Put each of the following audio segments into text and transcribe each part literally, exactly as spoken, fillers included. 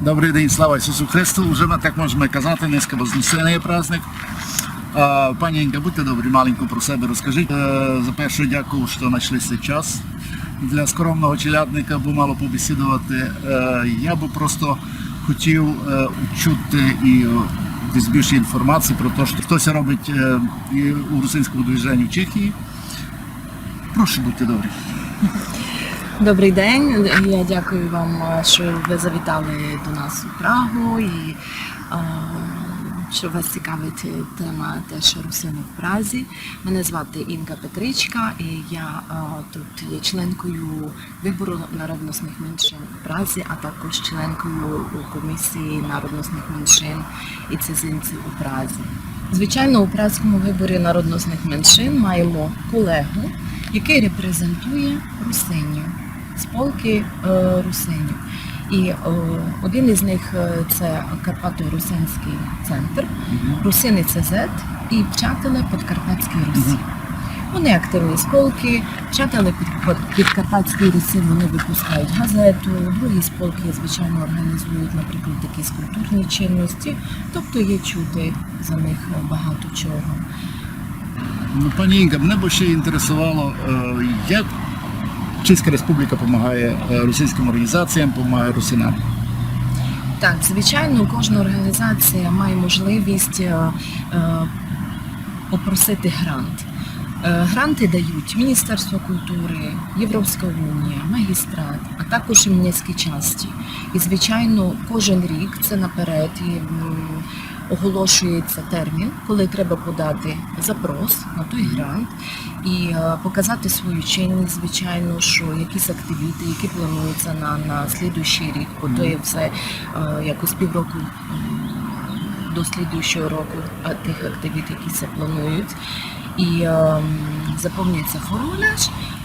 Добрый день, слава Ісусу Христу! Уже мы так можеме казати, днеска Вознесеня праздник. А, пані Інґа, будьте добрі, маленько про себе розкажіть. Е, за перше, дякую, што знайшли сей час для скромного челядника, абы мало побесідовати. Е, я бы просто хотів, е, учути і, е, десь більше інформації про те, што, што ся робить, е, і у русинському движенні в Чехії. Прошу, будьте добрі. Добрий день. Я дякую вам, що ви завітали до нас у Прагу і, е, що вас цікавить тема теж русини в Празі. Мене звати Інґа Петричка, і я, е, тут є членкою вибору народностных меншин у Празі, а також членкою у комісії народностных меншин і цизинців у Празі. Звичайно, у празькому виборі народностных меншин маємо колегу, який репрезентує русинів, сполки, е, русинів. І, е, один із них, е, це Карпато-Русинський центр, Русини Ц З і Пчателе Подкарпатської Русі. Вони активні сполки, Пчателе Під-, Під-, Підкарпатської Русі, вони випускають газету, другі сполки, звичайно, організують, наприклад, якісь культурні чинності. Тобто є чути за них багато чого. Ну, пані Інґа, мене бы ще інтересовало, е, як Чеська Республіка помагає, е, русинськым орґанізаціям, помагає русинам. Так, звичайно, кожна організація має можливість, е, е, попросити грант. Е, гранти дають Міністерство культури, Європейська унія, магістрат, а також і міські часті. І, звичайно, кожен рік це наперед і, м, оголошується термін, коли треба подати запрос на той грант і, е, показати свою чинність, звичайно, що якісь активіти, які плануються на, на слідуючий рік, бо то є все, е, якось півроку, м, до слідуючого року, а, тих активіт, які ся планують. І, ем, заповнюється формуляр.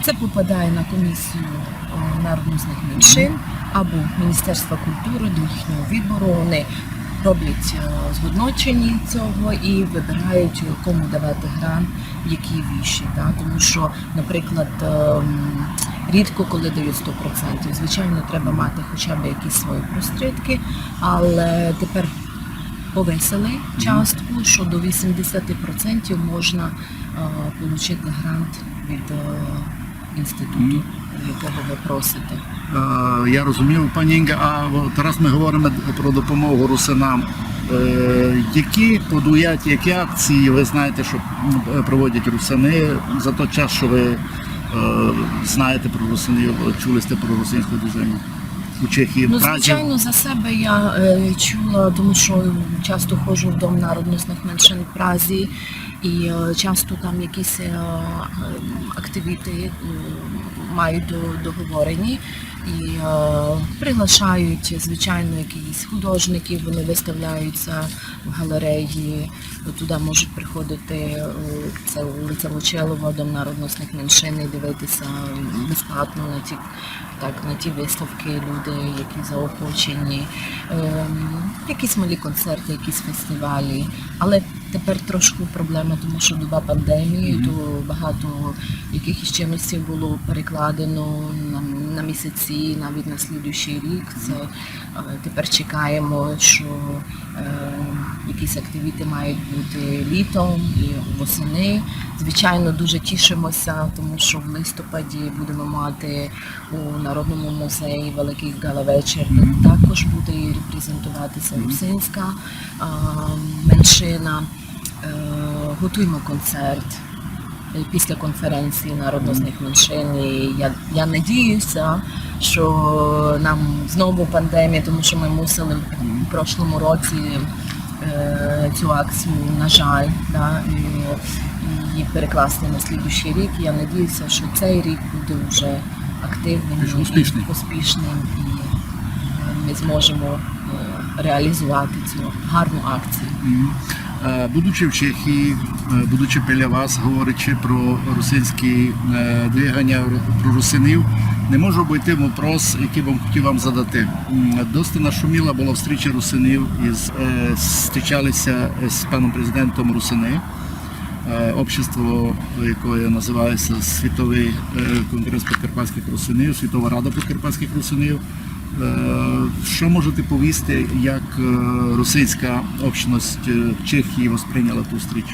Це попадає на комісію, е, народностных меншин або Міністерства культури до їхнього вибору. Вони роблять, е, згодночення цього і вибирають, кому давати грант, в якій віші. Да? Тому що, наприклад, ем, рідко коли дають сто процентів. Звичайно, треба мати хоча б якісь свої прострітки, але тепер повисили частку, що до вісімдесяти процентів можна, е, получити грант від, е, інституту, якого ви просите. Е, я розумію, пані Інґа, а от раз ми говоримо про допомогу русинам, е, які подуяття, які акції ви знаєте, що, м, проводять русини за той час, що ви, е, знаєте про русинів, чули сте про русинське движення у Чехії, в Празі? Ну, звичайно, за себе я, е, чула, тому що часто ходжу в Дом народностных меншин в Празі, і, е, часто там якісь, е, е, активіти, е, мають до-, договорені. І, е, приглашають, звичайно, якісь художників, вони виставляються в галереї. Туди можуть приходити, е, це вулиця Вочелова, Дом народностных меншин, і дивитися безплатно на ті, так, на ті виставки люди, які заохочені. Ем, якісь малі концерти, якісь фестивалі. Але тепер трошку проблема, тому що доба пандемії, то багато якихось чинностей було перекладено на, на місяці, навіть на слідуючий рік. Це, е, тепер чекаємо, що, е, якісь активіти мають бути літом і восени. Звичайно, дуже тішимося, тому що в листопаді будемо мати у Народному музеї великий гала-вечір, де також буде і репрезентуватися русинська, е, меншина. Е, готуємо концерт, е, після конференції народностных меншин. І я, я надіюся, що нам знову пандемія, тому що ми мусили в прошлому році, е, цю акцію, на жаль, да, і, її перекласти на слідуючий рік. Я надіюся, що цей рік буде вже активним, більш успішним, і успішним, і, е, ми зможемо, е, реалізувати цю гарну акцію. Е, будучи в Чехії, е, будучи біля вас, говорячи про русинські, е, двигання, про русинів, не можу обойти вопрос, який вам хотів вам задати. М, доста нашуміла була встріча русинів із, е, зустрічалися з паном президентом Русини, е, общество, яке називається Світовий, е, конгрес подкарпатських русинів, Світова рада подкарпатських русинів. Е, Што можете повісти, як е, русинська общность е, в Чехії восприйняла ту зустріч?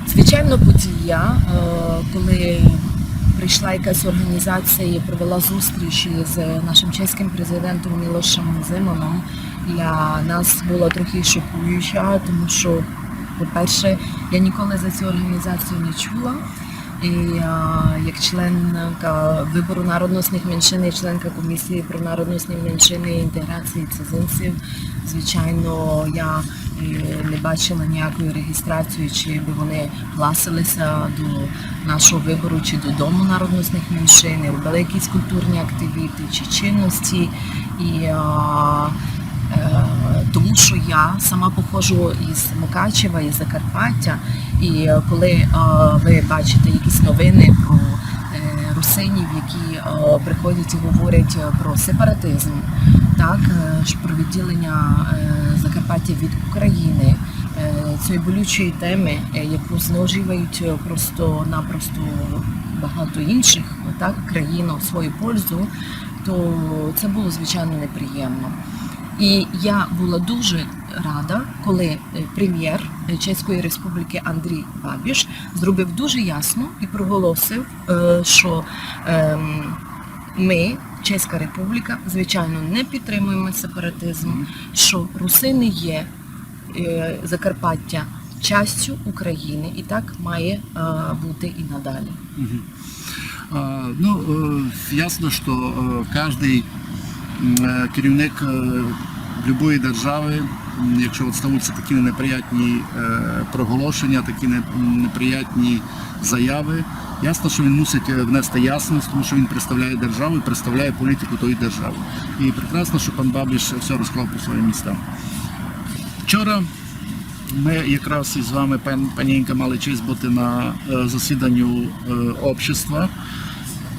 Звичайно, подія, е, коли прийшла якась організація і провела зустріч із нашим чеським президентом Мілошем Земаном, для нас була трохи шокуюча, тому що, по-перше, я ніколи за цю організацію не чула. І е, як членка вибору народностных меншин і членка комісії про народності меншини і інтеграції цизинців, звичайно, я е, не бачила ніякої реєстрації, чи би вони гласили ся до нашого вибору, чи до Дому народностных меншин, і робили якісь культурні активіти, чи чинності. І е, е, тому що я сама походжу із Мукачева, із Закарпаття, і е, коли е, ви бачите якісь новини про е, русинів, які е, приходять і говорять е, про сепаратизм, так, е, ж- про відділення е, Закарпаття від України, е, цієї болючої теми, е, яку зловживають е, просто-напросто багато інших, так, країн в свою пользу, то це було, звичайно, неприємно. І я була дуже рада, коли е, прем'єр е, Чеської Республіки Андрій Бабіш зробив дуже ясно і проголосив, е, що ем, ми, Чеська Республіка, звичайно, не підтримуємо сепаратизм, що русини є е, Закарпаття частю України, і так має е, бути і надалі. А, Ну, е, ясно, що е, кожен керівник е, любої держави, м, якщо от ставуться такі неприятні е, проголошення, такі не- неприятні заяви, ясно, що він мусить е, внести ясність, тому що він представляє державу і представляє політику тої держави. І прекрасно, що пан Бабіш все розклав по своїм містам. Вчора ми якраз із вами, пан, пані Інка, мали честь бути на е, засіданню е, общества,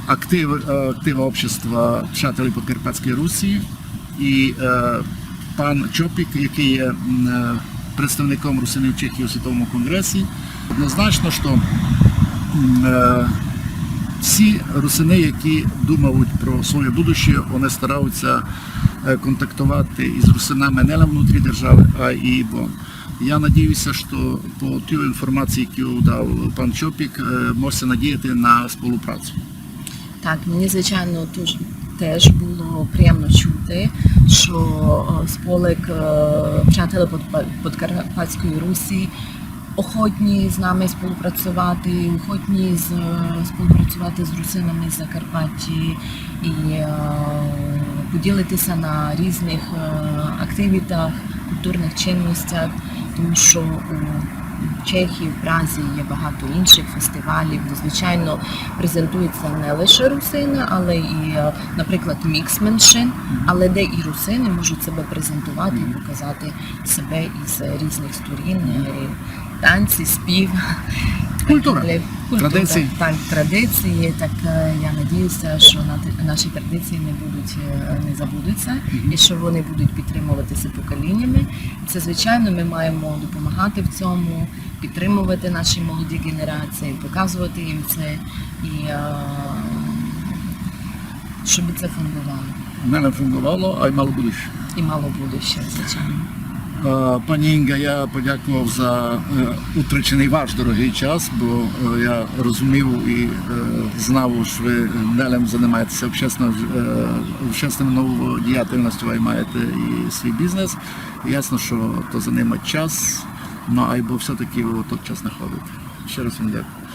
актив, е, актива общества Пшателі Подкарпатської Русі. І е, пан Чопік, який є м, е, представником русинів Чехії у Світовому конґресі, однозначно, що м, е, всі русини, які думають про своє будущее, вони стараються е, контактувати із русинами не лише внутрі держави, а і вон. Я надіюся, що по тій інформації, яку дав пан Чопік, е, можна надіяти на співпрацю. Так, мені, звичайно, туж, теж було приємно чути, що е, сполек е, Пшателі Подпа- Подкарпатської Русі охотні з нами співпрацювати, охотні з, е, співпрацювати з русинами з Закарпаття і е, поділитися на різних е, активітах, культурних чинностях, тому що у Чехії, в Празі є багато інших фестивалів, де, звичайно, презентуються не лише русини, але і, е, наприклад, мікс меншин, але де і русини можуть себе презентувати і показати себе із різних сторін. Е, Танці, спів, Культура. Е, культура, Традиції. Так, традиції. Так е, я надіюся, що на- наші традиції не будуть е, не забудуться і що вони будуть підтримуватися поколіннями. Це, звичайно, ми маємо допомагати в цьому, підтримувати наші молоді генерації, показувати їм це і е, щоб це функціонувало. Не лише функціонувало, а й мало будущее. І мало будущее, звичайно. Е, Пані Інга, я подякував за е, утрачений ваш дорогий час, бо е, я розумів і е, знав, що ви не лише займаєтеся общественною, е, общественною діяльністю, а й маєте і свій бізнес. Ясно, що то займає час, ну, айбо все-таки ви тот час знаходите. Ще раз вам дякую.